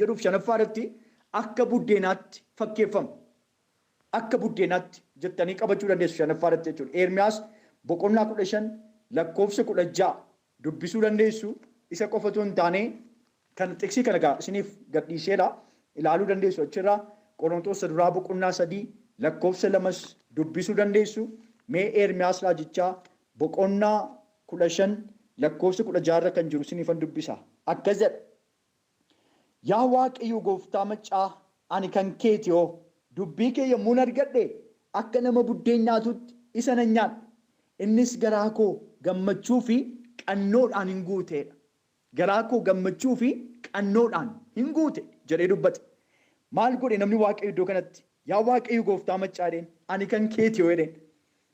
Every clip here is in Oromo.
jedhuuf shanaffaa irratti akka buddeenaatti fakkeeffama. Akka buddeenaatti jettanii qabachuu dandeessu shanaffaa irratti jechuudha. Ermiyaas boqonnaa 15 lakkoofsa 16 dubbisuu dandeessu. Isa qofatu hin taane kan xiqsii kana egaa isiniif gadhiiseera, ilaaluu dandeessu achirraa. Qorontoos duraa boqonnaa 3 lakkoofsa 2s dubbisuu dandeessu. Mee Ermiyaas raajichaa boqonnaa 15 lakkoofsa 16 irra kan jiru isiniifan dubbisa. Akkas jedha. Yaa Waaqayyo gooftaa maccaa, ani kan keeti hoo. Dubbii kee yommuun argadhe akka nama buddeen nyaatutti isa nan nyaadhe. Innis garaa koo gammachuu fi qannoodhaan hin guuteedha. Garaa koo gammachuu fi qannoodhaan hin guute jedhee dubbate. Maal godhe namni Waaqayyo iddoo kanatti? Yaa Waaqayyo gooftaa maccaa jedheen, ani kan keeti hoo jedheen.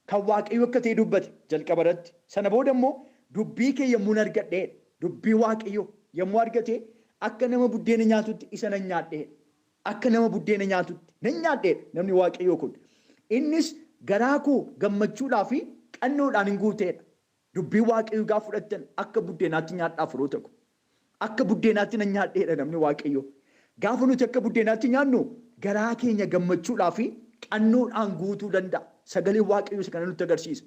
Kan Waaqayyo akka ta'e dubbate jalqaba irratti. Sana booda immoo dubbii kee yommuun argadhe, dubbii Waaqayyo yommuu argate akka nama buddeena nyaatutti isa nan nyaadhe. Akka nama buddeena nyaatutti nan nyaadhe namni Waaqayyoo kun. Innis garaa koo gammachuudhaa fi qannoodhaan hin guuteedha. Dubbii Waaqayyoo gaafa fudhattan akka buddeenaatti nyaadhaa, firoota ko. Akka buddeenaatti nan nyaadheedha namni Waaqayyoo. Gaafa nuti akka buddeenaatti nyaannu garaa keenya gammachuudhaa fi qannoodhaan guutuu danda'a. Sagaleen Waaqayyoo isa kana nutti agarsiisa.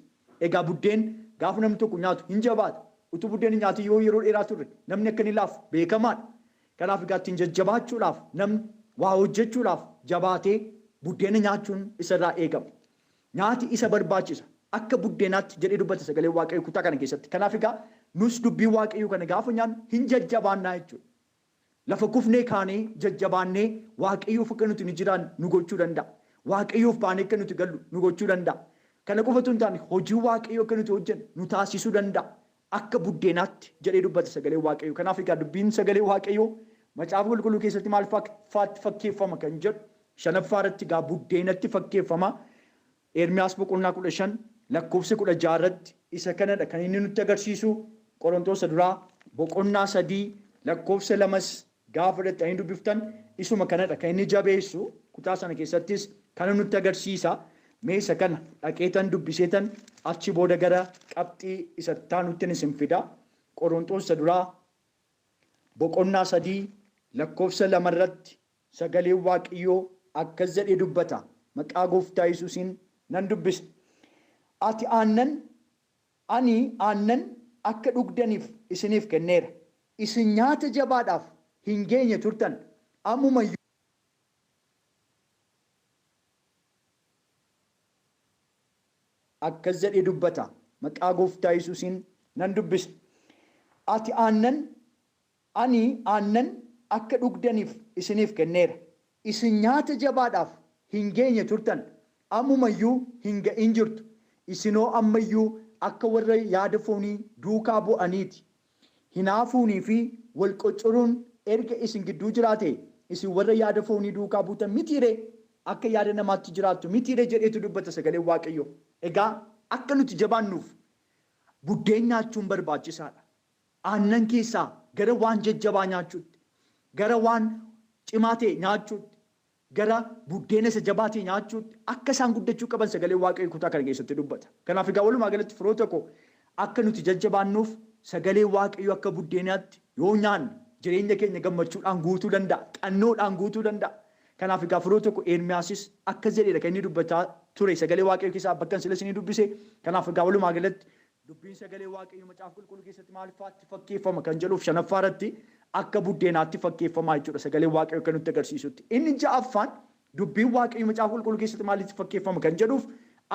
Egaa buddeen gaafa namni tokko nyaatu hin jabaata. Utuu buddeen hin nyaatin yoo yeroo dheeraa turre namni akka inni laafu beekamaadha. Kanaaf egaa ittiin jajjabaachuudhaaf, namni waa hojjechuudhaaf jabaatee buddeena nyaachuun isarraa eegama. Nyaati isa barbaachisa. Akka buddeenaatti jedhee dubbata sagaleen Waaqayyoo kutaa kana keessatti. Kanaaf egaa nus dubbii Waaqayyoo kana gaafa nyaannu hin jajjabaannaa jechuudha. Lafa kufnee kaanee jajjabaannee Waaqayyoof akka nuti ni jiraannu nu gochuu danda'a. Waaqayyoof baanee akka nuti gallu nu gochuu danda'a. Kana qofatu hin taane, hojii Waaqayyoo akka nuti hojjennu nu taasisuu danda'a. Akka buddeenaatti jedhee dubbata sagaleen Waaqayyoo. Kanaaf egaa dubbiin sagalee Waaqayyoo Macaafa Qulqulluu keessatti maal faatti fakkeeffama kan jedhu shanaffaa irratti egaa buddeenatti fakkeeffama. Ermiyaas boqonnaa 15 lakkoofsa 16 irratti isa kanadha kan inni nutti agarsiisu. Qorontoos duraa boqonnaa 3 lakkoofsa 2s gaafa dhaqxanii dubbiftan isuma kanadha kan inni jabeessu. Kutaa sana keessattis kana nutti agarsiisa. Mee isa kana dhaqeetan dubbiseetan achi booda gara qabxii isa taanutti isin fida. Qorontoos duraa boqonnaa 3 lakkoofsa 2 irratti sagaleen Waaqayyoo akkas jedhee dubbata. Maqaa gooftaa Yesuusiin nan dubbisa. Ati aannan, ani aannan akka dhugdaniif isiniif kenneera. Isin nyaata jabaadhaaf hin geenye turtan, ammuma iyyuu akkas jedhee dubbata. Maqaa gooftaa Yesuusiin nan dubbisa. Ati aannan, ani aannan akka dhugdaniif isiniif kenneera. Isin nyaata jabaadhaaf hin geenye turtan, ammuma iyyuu hin ga'in jirtu. Isinoo amma iyyuu akka warra yaada foonii duukaa bu'aniiti. Hinaafuunii fi wal qoccoruun erga isin gidduu jiraate, isin warra yaada foonii duukaa buutan mitii ree? Akka yaada namaatti jiraattu mitii ree jedheetu dubbata sagaleen Waaqayyoo. Egaa akka nuti jabaannuuf buddeen nyaachuun barbaachisaadha. Aannan keessaa gara waan jajjabaa nyaachuutti, gara waan cimaa ta'e nyaachuutti, gara buddeena isa jabaa ta'e nyaachuutti akka isaan guddachuu qaban sagaleen Waaqayyoo kutaa kana keessatti dubbata. Kanaaf egaa walumaa galatti, firoota koo, akka nuti jajjabaannuuf sagalee Waaqayyoo akka buddeenaatti yoo nyaanne jireenya keenya gammachuudhaan guutuu danda'a, qannoodhaan guutuu danda'a. Kanaaf egaa firoota koo, Ermiyaasis akkas jedheedha kan inni dubbataa ture sagalee Waaqayyoo keessaa bakka sila isinii dubbise. Kanaaf egaa walumaa galatti dubbiin sagalee Waaqayyoo Macaafa Qulqulluu keessatti maal faatti fakkeeffama kan jedhuuf shanaffaa irratti akka buddeenaatti fakkeeffamaa jechuudha sagalee Waaqayyoo kan nutti agarsiisutti. Inni ja'affaan dubbiin Waaqayyoo Macaafa Qulqulluu keessatti maalitti fakkeeffama kan jedhuuf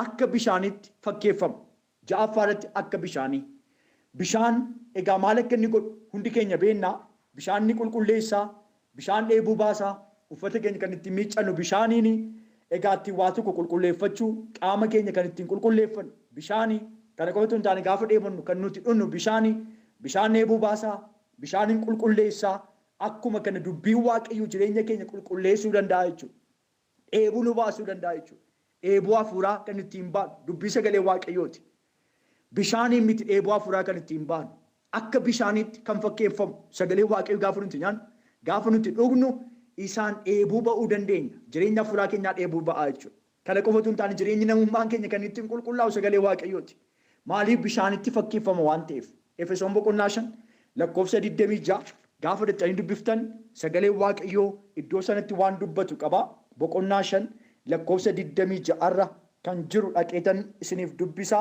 akka bishaanitti fakkeeffama. Ja'affaa irratti akka bishaanii. Bishaan egaa maal akka inni godhu hundi keenya beennaa. Bishaan ni qulqulleessaa, bishaan dheebuu baasaa, uffata keenya kan ittiin miiccannu bishaaniini. Egaa ittiin waa tokko qulqulleeffachuu, qaama keenya kan ittiin qulqulleeffannu bishaani. Kana qofatu hin taane, gaafa dheebonnu kan nuti dhugnu bishaani. Bishaan dheebuu baasaa, bishaan hin qulqulleessaa. Akkuma kana dubbiin Waaqayyoo jireenya keenya qulqulleessuu danda'a jechuudha. Dheebuu nu baasuu danda'a jechuudha. Dheebuu hafuuraa kan ittiin baanu dubbii sagalee Waaqayyooti. Bishaaniin miti dheebuu hafuuraa kan ittiin baanu. Akka bishaaniitti kan fakkeeffamu sagalee Waaqayyoo gaafa nuti nyaannu, gaafa nuti dhugnu isaan dheebuu ba'uu dandeenya. Jireenya hafuuraa keenyaa dheebuu ba'aa jechuudha. Kana qofatu hin taane, jireenyi namummaan keenya kan ittiin qulqullaa'u sagalee Waaqayyooti. Maaliif? Bishaanitti fakkeeffama waan ta'eef. Efesoon boqonnaa 5 lakkoofsa 26 Gaafa dhaqxanii dubbiftan sagaleen Waaqayyoo iddoo sanatti waan dubbatu qaba. Boqonnaa 5 lakkoofsa 26 irra kan jiru dhaqeetan isiniif dubbisa.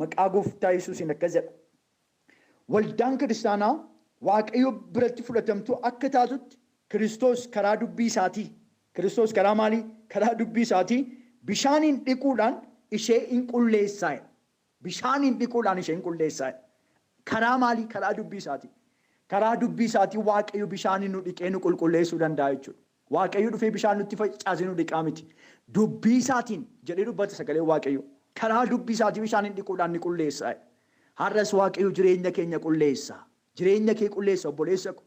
Maqaa Gooftaa Yesuusiin akkas jedha. Waldaan kiristaanaa Waaqayyo biratti fudhatamtuu akka taatutti Kiristoos karaa dubbii isaatii, Kiristoos karaa maalii? Karaa dubbii isaatii bishaaniin dhiquudhaan ishee in qulleessaa jedha. Bishaaniin dhiquudhaan ishee in qulleessaa jedha. Karaa maalii? Karaa dubbii isaatii. Karaa dubbii isaatii Waaqayyo bishaaniin nu dhiqee nu qulqulleessuu danda'a jechuudha. Waaqayyo dhufee bishaan nutti facaasee nu dhiqaa miti. Dubbii isaatiin jedhee dubbata sagaleen Waaqayyo. Karaa dubbii isaatii bishaaniin dhiquudhaan ni qulleessa. Har'as Waaqayyo jireenya keenya qulleessa. Jireenya kee qulleessa, obboleessa ko.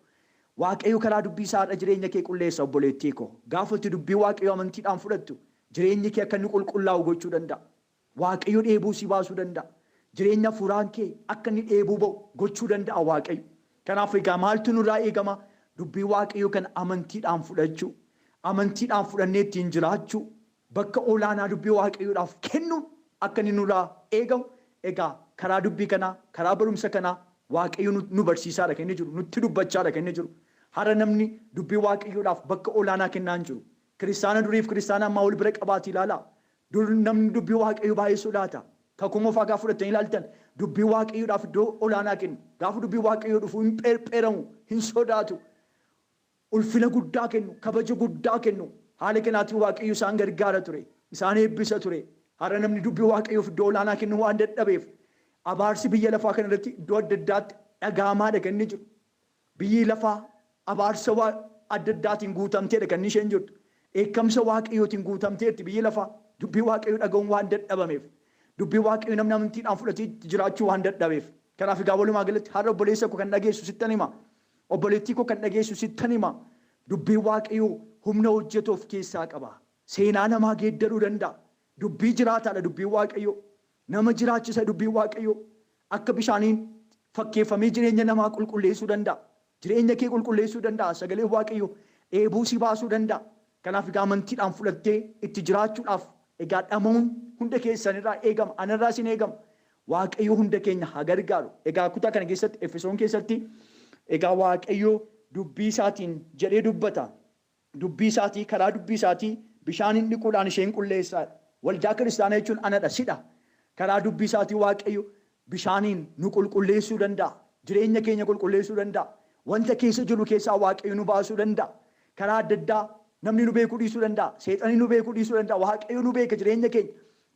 Waaqayyo karaa dubbii isaa har'a jireenya kee qulleessa, obboleettii ko. Gaafa itti dubbii Waaqayyo amantiidhaan fudhattu, jireenyi kee akka inni qulqullaa'u gochuu danda'a. Waaqayyo dheebuu si baasuu danda'a. Jireenya hafuuraan kee akka inni dheebuu ba'u gochuu danda'a Waaqayyo. Kanaaf egaa maaltu nurraa eegama? Dubbii Waaqayyoo kana amantiidhaan fudhachuu. Amantiidhaan fudhannee ittiin jiraachuu. Bakka olaanaa dubbii Waaqayyoodhaaf kennuun akka inni nurraa eegamu egaa karaa dubbii kanaa, karaa barumsa kanaa Waaqayyo nu barsiisaadha kan inni jiru, nutti dubbachaadha kan inni jiru. Har'a namni dubbii Waaqayyoodhaaf bakka olaanaa kennaa hin jiru. Kiristaana duriif kiristaana ammaa wal bira qabaatii ilaalaa. Dur namni dubbii Waaqayyoo baay'ee sodaata. Kakuu Moofaa gaafa fudhattanii ilaaltan, dubbii Waaqayyoodhaaf iddoo olaanaa kennu. Gaafa dubbii Waaqayyoo dhufu hin pheerpheeramu, hin sodaatu. Ulfina guddaa kennu, kabaja guddaa kennu. Haala kanaatiin Waaqayyo isaan gargaara ture, isaan eebbisa ture. Har'a namni dubbii Waaqayyoof iddoo olaanaa kennuu waan dadhabeef, abaarsi biyya lafaa kana irratti iddoo adda addaatti dhaga'amaadha kan inni jiru. Biyyi lafaa abaarsa adda addaatiin guutamteedha kan isheen jirtu. Dheekkamsa Waaqayyootiin guutamteerti biyyi lafaa. Dubbii Waaqayyoo dhaga'uun waan dadhabameef. Dubbii Waaqayyoo namni amantiidhaan fudhatee itti jiraachuu waan dadhabeef. Kanaaf egaa walumaa galatti har'a, obboleessa koo kan dhageessu sittan hima. Obboleettii koo kan dhageessu sittan hima. Dubbiin Waaqayyoo humna hojjetu of keessaa qaba. Seenaa namaa geeddaruu danda'a. Dubbii jiraataadha dubbiin Waaqayyoo. Nama jiraachisa dubbiin Waaqayyoo. Akka bishaaniin fakkeeffamee jireenya namaa qulqulleessuu danda'a. Jireenya kee qulqulleessuu danda'a. Sagaleen Waaqayyoo dheebuu si baasuu danda'a. Kanaaf egaa amantiidhaan fudhattee itti jiraachuudhaaf egaa dhama'uun hunda keessanirraa eegama. Anarraas hin eegama. Waaqayyo hunda keenya haa gargaaru. Egaa kutaa kana keessatti, Efesoon keessatti, egaa Waaqayyo dubbii isaatiin jedhee dubbata. Dubbii isaatii, karaa dubbii isaatii bishaaniin dhiquudhaan isheen qulleessaa. Waldaa kiristaanaa jechuun anadha, sidha. Karaa dubbii isaatii Waaqayyo bishaaniin nu qulqulleessuu danda'a. Jireenya keenya qulqulleessuu danda'a. Wanta keessa jiru keessaa Waaqayyo nu baasuu danda'a. Karaa adda addaa namni nu beekuu dhiisuu danda'a. Seexanni nu beekuu dhiisuu danda'a. Waaqayyo nu beeka jireenya keenya.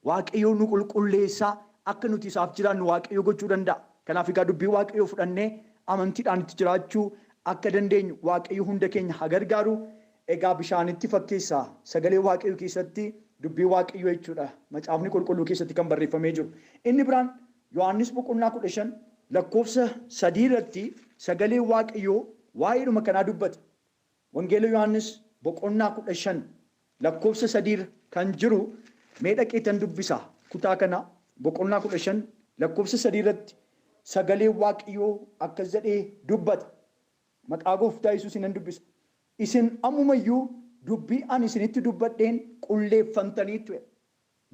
Waaqayyo nu qulqulleessaa, akka nuti isaaf jiraannu Waaqayyo gochuu danda'a. Kanaaf egaa dubbii Waaqayyoo fudhannee amantiidhaan itti jiraachuu akka dandeenyu Waaqayyo hunda keenya haa gargaaru. Egaa bishaanitti fakkeessa sagalee Waaqayyoo keessatti dubbii Waaqayyoo jechuudha. Macaafni qulqulluu keessatti kan barreeffamee jiru. Inni biraan Yohaannis boqonnaa 15 lakkoofsa 3 irratti sagalee Waaqayyoo waa'eedhuma kanaa dubbata. Wangeela Yohaannis boqonnaa 15 lakkoofsa 3 irra kan jiru mee dhaqeetan dubbisa. Kutaa kana boqonnaa 15 lakkoofsa 3 irratti sagalee Waaqayyoo akkas jedhee dubbata. Maqaa Gooftaa Yesuusiin nan dubbisa. Isin ammumayyuu dubbii ani isinitti dubbadheen qulleeffamtaniittu jedha.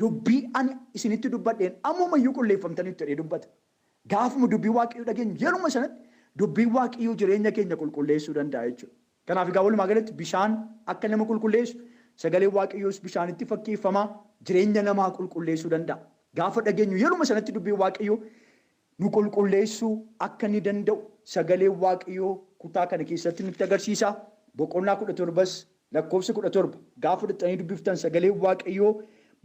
Dubbii ani isinitti dubbadheen ammumayyuu qulleeffamtaniittu jedhee dubbata. Gaafuma dubbii Waaqayyoo dhageenyu, yeruma sanatti dubbiin Waaqayyoo jireenya keenya qulqulleessuu danda'a jechuudha. Kanaaf egaa walumaa galatti bishaan akka nama qulqulleessu, sagaleen Waaqayyoos bishaanitti fakkeeffama, jireenya namaa qulqulleessuu danda'a. Gaafa dhageenyu yeruma sanatti dubbiin Waaqayyoo nu qulqulleessuu akka inni danda'u sagaleen Waaqayyoo kutaa kana keessatti nutti agarsiisa. Boqonnaa 17s lakkoofsa 17 gaafa dhaqxanii dubbiftan sagaleen Waaqayyoo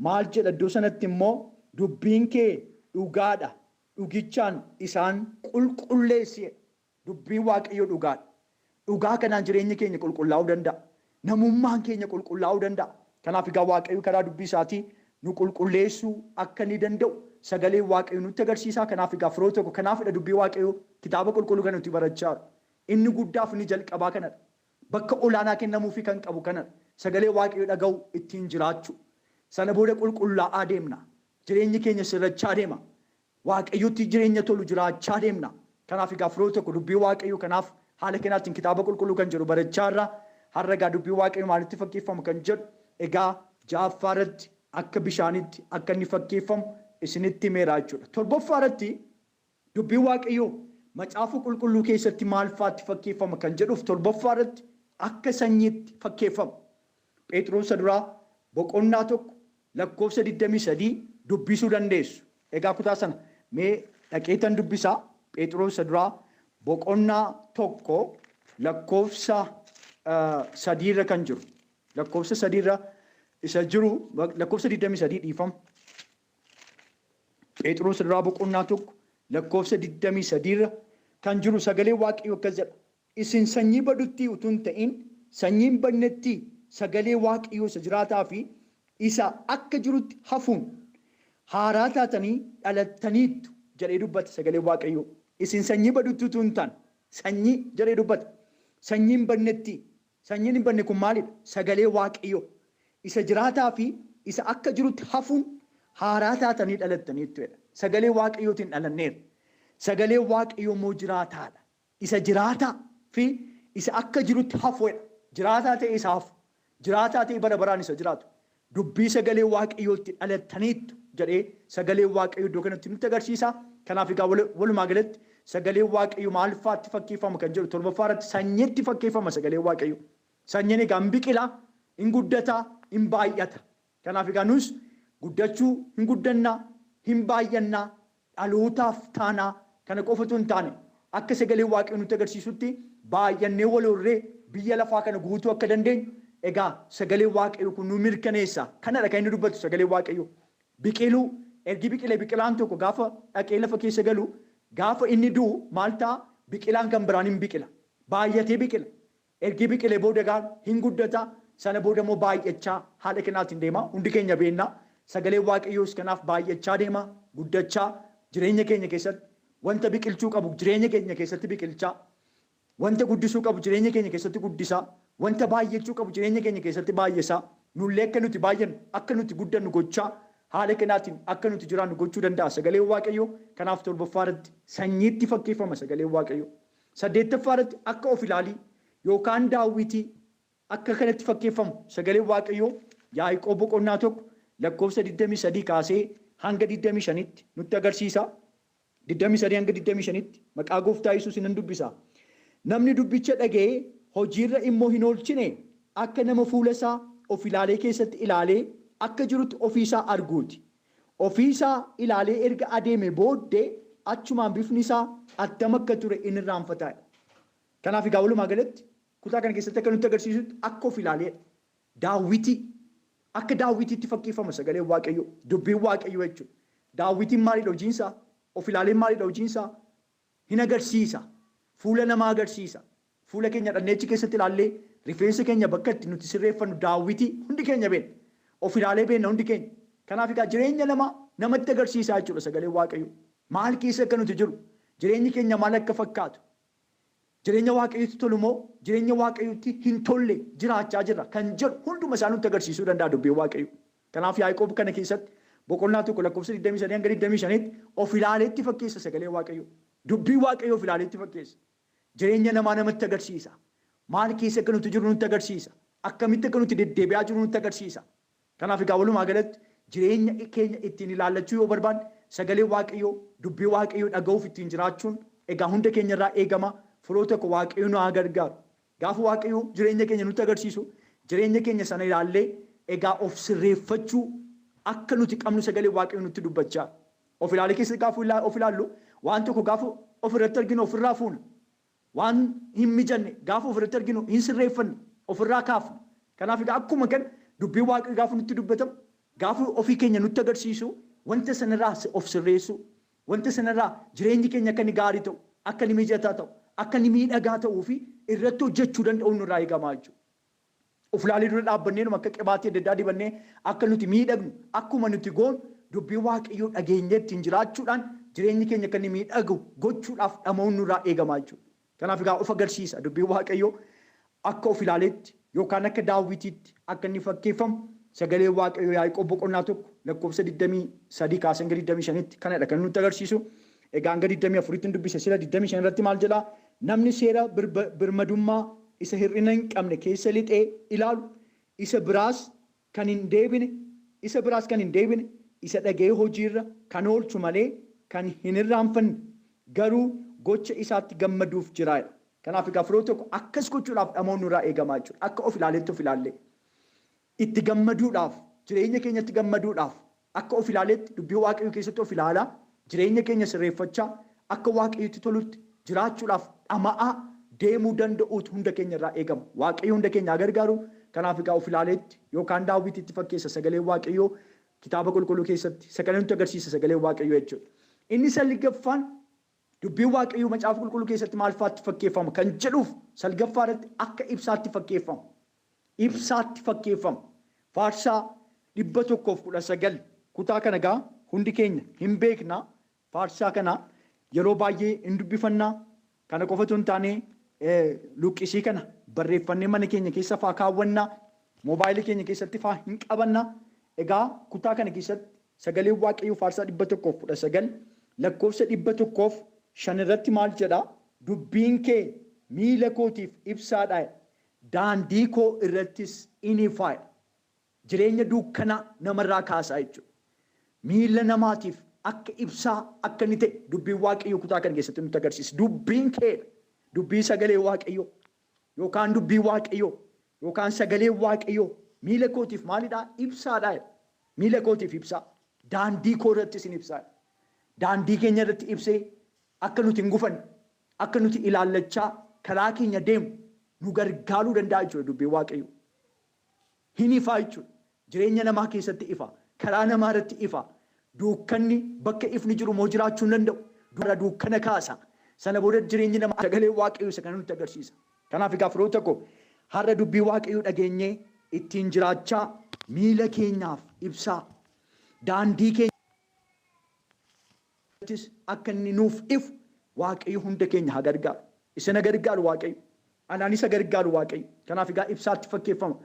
maal jedha? Iddoo sanatti immoo dubbiin kee dhugaadha, dhugichaan isaan qulqulleessi jedha. Dubbiin Waaqayyoo dhugaadha. Dhugaa kanaan jireenyi keenya qulqullaa'uu danda'a. Namummaan keenya qulqullaa'uu danda'a. Kanaaf egaa Waaqayyo karaa dubbii isaatii nu qulqulleessuu akka inni danda'u sagaleen Waaqayyoo nutti agarsiisa. Kanaaf egaa firoo tokko, kanaafidha dubbii Waaqayyoo kitaaba qulqulluu kan nuti barachaa jirru. Inni guddaaf inni jalqabaa kanadha. Bakka olaanaa kennamuufii kan qabu kanadha. Sagalee Waaqayyoo dhaga'u, ittiin jiraachuu. Sana booda qulqullaa'aa deemna. Jireenyi keenya sirrachaa deema. Waaqayyotti jireenya tolu jiraachaa deemna. Kanaaf egaa firoo tokko, dubbii Waaqayyoo kanaaf haala kanaatiin kitaaba qulqulluu kan jedhu barachaa irra. Har'a egaa dubbii Waaqayyoo maalitti fakkeeffamu kan jedhu, egaa ja'affaa irratti akka bishaanitti akka inni fakkeeffamu isinitti himeera jechuudha. Torbaffaa irratti dubbiin Waaqayyoo Macaafa Qulqulluu keessatti maal faatti fakkeeffama kan jedhuuf torbaffaa irratti akka sanyiitti fakkeeffama. Phexros duraa boqonnaa 1 lakkoofsa 23 dubbisuu dandeessu. Egaa kutaa sana mee dhaqeetan dubbisaa. Phexros duraa boqonnaa 1 lakkoofsa 3 irra kan jiru. Lakkoofsa 3 irra isa jiru, lakkoofsa 23, dhiifama. Phexros duraa boqonnaa 1 lakkoofsa 23 irra kan jiru sagalee Waaqayyoo akkas jedha. "Isin sanyii badutti utuu hin ta'in, sanyii hin badnetti, sagalee Waaqayyoo isa jiraataa fi isa akka jirutti hafuun haaraa taatanii dhalattaniittu" jedhee dubbata sagalee Waaqayyoo. Isin sanyii badutti utuu hin taane, sanyii jedhee dubbata. Sanyii hin badnetti. Sanyiin hin badne kun maalidha? Sagalee Waaqayyoo isa jiraataa fi isa akka jirutti hafuun haaraa taatanii dhalattaniittu jedha. Sagalee Waaqayyootiin dhalanneerra. Sagalee Waaqayyoo immoo jiraataadha. Isa jiraataa fi isa akka jirutti hafuudha. Jiraataa ta'e isa hafu. Jiraataa ta'e bara baraan isa jiraatu. Dubbii sagalee Waaqayyootti dhalattaniittu jedhee sagalee Waaqayyoo iddoo kanatti nutti agarsiisa. Kanaaf egaa walumaa galatti sagalee Waaqayyoo maal faatti fakkeeffama kan jedhu, torbaffaa irratti sanyiitti fakkeeffama sagalee Waaqayyoo. Sanyiin egaa hin biqila, hin guddata, hin baay'ata. Kanaaf egaa nus guddachuu hin guddannaa, hin baay'annaa, dhalootaaf taanaa. Kana qofatu hin taane, akka sagalee Waaqayyoo nutti agarsiisutti baay'annee wal horree biyya lafaa kana guutuu akka dandeenyu egaa sagalee Waaqayyoo kun nu mirkaneessa. Kanadha kan inni dubbatu sagalee Waaqayyoo. Biqiluu, ergi biqilee, biqilaan tokko gaafa dhaqee lafa keessa galu, gaafa inni du'u maal ta'a? Biqilaan kan biraan hin biqila. Baay'atee biqila. Ergi biqilee booda egaa hin guddata. Sana booda immoo baay'achaa haala kanaatiin deema. Hundi keenya beennaa. Sagaleen Waaqayyoos kanaaf baay'achaa deema. Guddachaa jireenya keenya keessatti wanta biqilchuu qabu jireenya keenya keessatti biqilchaa. Wanta guddisuu qabu jireenya keenya keessatti guddisaa. Wanta baay'achuu qabu jireenya keenya keessatti baay'isaa. Nullee akka nuti baay'annu, akka nuti guddannu gochaa, haala kanaatiin akka nuti jiraannu gochuu danda'a sagaleen Waaqayyoo. Kanaaf torbaffaa irratti sanyiitti fakkeeffama sagaleen Waaqayyoo. Saddeettaffaa irratti akka of ilaalii yookaan daawwitii akka kanatti fakkeeffamu sagaleen Waaqayyoo Yaaqoob boqonnaa 1 lakkoofsa 23 kaasee hanga 25tti nutti agarsiisa. 23 hanga 25tti maqaa Gooftaa Yesuus nan dubbisa. "Namni dubbicha dhaga'ee hojiirra immoo hin oolchine akka nama fuula isaa of ilaalee keessatti ilaalee akka jirutti ofiisaa arguuti. Ofiisaa ilaalee erga adeeme booddee achumaan bifni isaa attam akka ture in irraanfata." Kanaaf egaa walumaa galatti kutaa kana keessatti akka nutti agarsiisutti akka of ilaaleedha. Daawwitii, akka daawwitiitti fakkeeffama sagaleen Waaqayyoo, dubbiin Waaqayyoo jechuudha. Daawwitiin maalidha hojiinsaa? Of ilaaleen maalidha hojiinsaa? Hin agarsiisa. Fuula namaa agarsiisa. Fuula keenya dhanneechi keessatti ilaallee rifeensa keenya bakka itti nuti sirreeffannu daawwitii hundi keenya beekna. Of ilaalee beekna hundi keenya. Kanaaf egaa jireenya namaa namatti agarsiisaa jechuudha sagaleen Waaqayyoo. Maal keessa akka nuti jiru, jireenyi keenya maal akka fakkaatu, jireenya Waaqayyootti tolu moo jireenya Waaqayyootti hin tolle jiraachaa jirra kan jedhu hunduma isaa nutti agarsiisuu danda'a dubbiin Waaqayyoo. Kanaaf Yaaqoob kana keessatti boqonnaa 1 lakkoofsa 23 hanga 25tti of ilaaleetti fakkeessa sagalee Waaqayyoo. Dubbii Waaqayyoo of ilaaleetti fakkeessa. Jireenya namaa namatti agarsiisa. Maal keessa akka nuti jiru nutti agarsiisa. Akkamitti akka nuti deddeebi'aa jiru nutti agarsiisa. Kanaaf egaa walumaa galatti jireenya keenya ittiin ilaallachuu yoo barbaanne, sagalee Waaqayyoo, dubbii Waaqayyoo dhaga'uuf ittiin jiraachuun egaa hunda keenya irraa eegama. Firoota koo, Waaqayyo nu haa gargaaru. Gaafa Waaqayyo jireenya keenya nutti agarsiisu, jireenya keenya sana ilaallee egaa of sirreeffachuu akka nuti qabnu sagalee Waaqayyoo nutti dubbachaa. Of ilaalee keessatti gaafa of ilaallu, waan tokko gaafa of irratti arginu ofirraa fuuna. Waan hin mijanne gaafa ofirratti arginu hin sirreeffanna, ofirraa kaafna. Kanaaf egaa akkuma kana dubbiin Waaqayyoo gaafa nutti dubbatamu, gaafa ofii keenya nutti agarsiisu, wanta sanarraa of sirreessuu, wanta sanarraa jireenyi keenya akka inni gaarii ta'u, akka inni mijataa ta'u, akka inni miidhagaa ta'uu fi irratti hojjechuu danda'u nurraa eegamaa jechuudha. Of ilaalee dura dhaabbannee akka qibaatii adda addaa dibannee akka nuti miidhagnu akkuma nuti goonu, dubbii Waaqayyoo dhageenyee ittiin jiraachuudhaan jireenyi keenya akka inni miidhagu gochuudhaaf dhama'uun nurraa eegamaa jechuudha. Kanaaf egaa of agarsiisa dubbiin Waaqayyoo, akka of ilaaleetti yookaan akka daawwitiitti akka inni fakkeeffamu sagalee Waaqayyoo Yaaqoob boqonnaa 1 lakkoofsa 23 kaasee hanga 25tti kanadha kan nutti agarsiisu. Egaa hanga 24tti dubbise sila. 25 irratti maal jedhaa? "Namni seera birmadummaa isa hir'ina hin qabne keessa lixee ilaalu, isa biraas kan hin deebine, isa biraas kan hin deebine, isa dhaga'ee hojiirra kan oolchu malee kan hin irraanfanne, garuu gocha isaatti gammaduuf jira. Kanaaf egaa firoo tokko akkas gochuudhaaf dhamoonni nurraa eegamaa jechuudha. Akka of ilaaletti of ilaallee itti gammaduudhaaf, jireenya keenyatti gammaduudhaaf, akka of ilaaletti dubbii Waaqayyoo keessatti of ilaalaa, jireenya keenya sirreeffachaa, akka Waaqayyotti tolutti jiraachuudhaaf dhama'aa deemuu danda'uutu hunda keenya irraa eegama. Waaqayyo hunda keenya haa gargaaru. Kanaaf egaa of ilaaletti yookaan daawwitiitti fakkeessa sagaleen Waaqayyoo kitaaba qulqulluu keessatti sagalee nutti agarsiisa sagaleen Waaqayyoo jechuudha. Inni salgaffaan dubbiin Waaqayyoo macaafa qulqulluu keessatti maal faatti fakkeeffama kan jedhuuf salgaffaa irratti akka ibsaatti fakkeeffama. Ibsaatti fakkeeffama. Faarsaa 119 kutaa kana egaa hundi keenya hin beekna. Faarsaa kana yeroo baay'ee hin dubbifannaa. Kana qofatu hin taane luqqisii kana barreeffannee mana keenya keessa faa kaawwannaa. Moobaayilii keenya keessatti faa hin qabannaa. Egaa kutaa kana keessatti sagaleen Waaqayyoo faarsaa 119 lakkoofsa 105 irratti maal jedhaa? Dubbiin kee miila kootiif ibsaadha. Daandii koo irrattis in ifa. Jireenya duukkanaa namarraa kaasaa jechuudha. Miila namaatiif akka ibsaa akka inni ta'e dubbiin Waaqayyoo kutaa kana keessatti nutti agarsiisa. Dubbiin keedha. Dubbii sagalee Waaqayyoo yookaan dubbii Waaqayyoo yookaan sagalee Waaqayyoo miila kootiif maalidhaa? Ibsaadha. Miila kootiif ibsaa. Daandii koo irrattis in ibsaa. Daandii keenya irratti ibsee akka nuti hin gufanne, akka nuti ilaallachaa karaa keenya deemu nu gargaaruu danda'a jechuudha dubbiin Waaqayyoo. Hin ifaa jechuudha. Jireenya namaa keessatti ifa. Karaa namaa irratti ifa. Duukkanni bakka ifni jiru immoo jiraachuu hin danda'u. Dura duukkana kaasa. Sana booda jireenyi namaa sagalee Waaqayyoo isa kana nutti agarsiisa. Kanaaf egaa firoota koo har'a dubbii Waaqayyoo dhageenyee ittiin jiraachaa miila keenyaaf ibsaa daandii keenyattis akka inni nuuf ifu Waaqayyo hunda keenya haa gargaaru. Isin gargaaru Waaqayyo. Anaan isa gargaaru Waaqayyo. Kanaaf egaa ibsaatti fakkeeffama.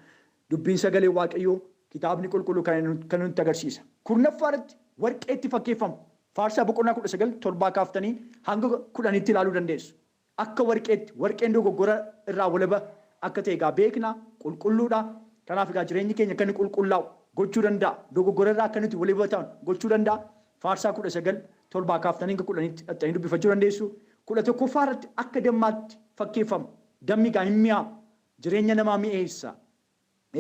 Dubbiin sagalee Waaqayyoo kitaabni qulqulluu kan nutti agarsiisa. Kurnaffaa irratti warqeetti fakkeeffama. Faarsaa boqonnaa 19 7 kaaftanii hanga 10tti ilaaluu dandeessu. Akka warqeetti, warqeen dogoggora irraa walaba akka ta'e egaa beekna, qulqulluudha. Kanaaf egaa jireenyi keenya akka inni qulqullaa'u gochuu danda'a. Dogoggora irraa akka nuti walaba ta'an gochuu danda'a. Faarsaa 19 7 kaaftanii hanga 10tti dhaxxanii dubbifachuu dandeessu. 11ffaa irratti akka dammaatti fakkeeffama. Dammi egaa hin mi'aa. Jireenya namaa mi'eessa.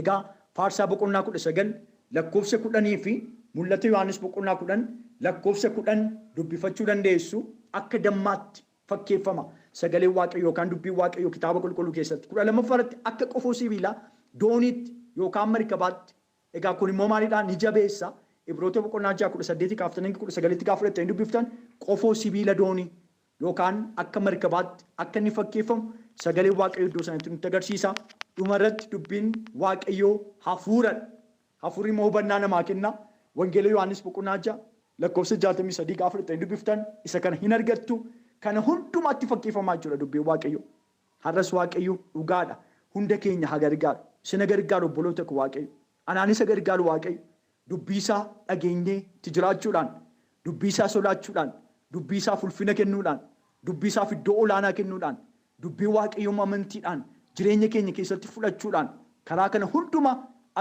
Egaa faarsaa boqonnaa 19 lakkoofsa 10 fi mul'ata Yohaannis boqonnaa 10 lakkoofsa 10 dubbifachuu dandeessu. Akka dammaatti fakkeeffama sagaleen Waaqayyoo yookaan dubbiin Waaqayyoo kitaaba qulqulluu keessatti. 12ffaa irratti akka qofoo sibiilaa dooniitti yookaan markabaatti. Egaa kun immoo maalidhaa? Ni jabeessa. Ibroota boqonnaa 6 18 kaaftanii 19tti gaafa fudhattanii dubbiftan qofoo sibiila doonii yookaan akka markabaatti akka inni fakkeeffamu sagaleen Waaqayyoo iddoo sanatti nutti agarsiisa. Dhuma irratti dubbiin Waaqayyoo hafuuradha. Hafuurri immoo hubannaa namaa kenna. Wangeela Yohaannis boqonnaa 6 lakkoofsa 63 gaafa fudhattanii dubbiftan isa kana hin argattu. Kana hundumaatti fakkeeffamaa jechuudha dubbiin Waaqayyoo. Har'as Waaqayyo dhugaadha. Hunda keenya haa gargaaru. Isin gargaaru obboloota koo Waaqayyo. Anaan isa gargaaru Waaqayyo. Dubbii isaa dhageenyee itti jiraachuudhaan, dubbii isaa sodaachuudhaan, dubbii isaaf ulfina kennuudhaan, dubbii isaaf iddoo olaanaa kennuudhaan, dubbii Waaqayyoo amantiidhaan jireenya keenya keessatti fudhachuudhaan karaa kana hundumaa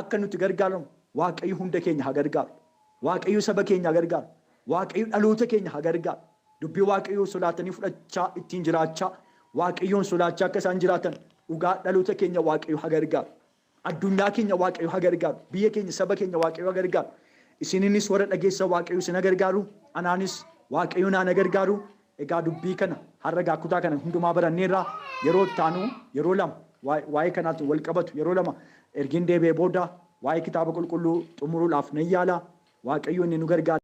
akka nuti gargaaramu Waaqayyo hunda keenya haa gargaaru. Waaqayyo saba keenya haa gargaaru. Waaqayyo dhaloota keenya haa gargaaru. Dubbii Waaqayyoo sodaatanii fudhachaa ittiin jiraachaa Waaqayyoon sodaachaa akka isaan jiraatan dhugaa dhaloota keenya Waaqayyo haa gargaaru. Addunyaa keenya Waaqayyo haa gargaaru. Biyya keenya saba keenya Waaqayyo haa gargaaru. Isininis warra dhageessa Waaqayyo isin haa gargaaru. Anaanis Waaqayyo naan haa gargaaru. Egaa dubbii kana har'a egaa kutaa kana hundumaa baranneerra yeroo itti aanu yeroo lama waa'ee kanaatiin wal qabatu yeroo lama ergiin deebi'ee booda waa'ee kitaaba qulqulluu xumuruudhaaf nan yaala. Waaqayyo inni nu gargaara.